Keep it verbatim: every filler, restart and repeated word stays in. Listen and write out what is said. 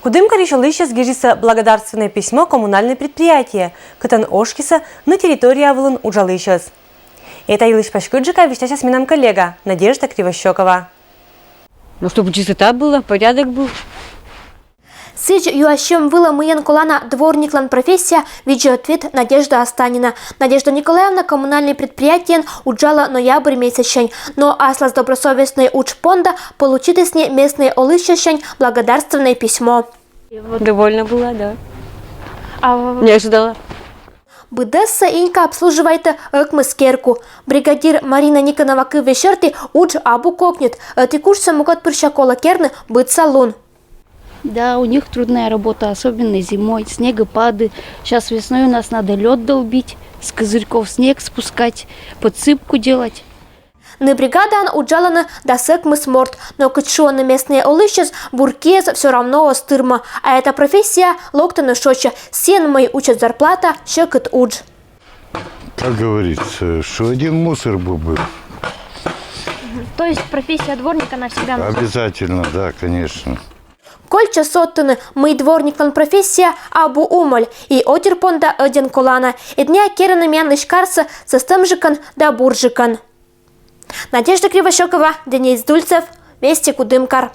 Кудымкарысь олысьёс гижисӧ благодарственнӧй письмо коммунальнӧй предприятие, кытӧн ошкисӧ ны территория вылын уджалысьӧс. Та йылысь паськыдджыка висьтасяс менам коллега Надежда Кривощёкова. Ну, чтобы чистота была, порядок был. Сідз юасьӧм вылӧ, мыйӧн колана дворниклӧн профессия, видзӧ ответ Надежда Останина. Надежда Николаевна коммунальнӧй предприятиеын уджалӧ ноябрь месяцсянь, но аслас добросовестнӧй удж понда получитісны местнӧй олысьсянь благодарственнӧй письмо. Довольна была, да. Не ожидала. Быдӧссӧ Инька обслуживайтӧ ӧкмыс керку. Бригадир Марина Никонова кывйӧ серти, удж абу кокньыд, ӧти кужсӧ мукӧд пырся колӧ керны быдса лун. Да, у них трудная работа, особенно зимой, снегопады. Сейчас весной у нас надо лёд долбить, с козырьков снег спускать, подсыпку делать. Ны бригадаын уджалӧны дас ӧкмыс морт, но, кыдз шуӧны местнӧй олысьӧс, бур киӧс всё равно оз тырмӧ. А та профессия локтӧны шоча, сійӧн мый усьӧ зарплата, сьӧкыд удж. Как говорится, что один мусор бы был. То есть профессия дворника, она всегда нужна? Обязательно, да, конечно. Кольччӧ содтыны, мый дворниклӧн профессия абу умӧль, и отир понда ӧдйӧн колана. Эд найӧ керӧны миянлысь карсӧ сӧстӧмджыкӧн да бурджыкӧн. Надежда Кривощёкова, Денис Дульцев, Вести Кудымкар.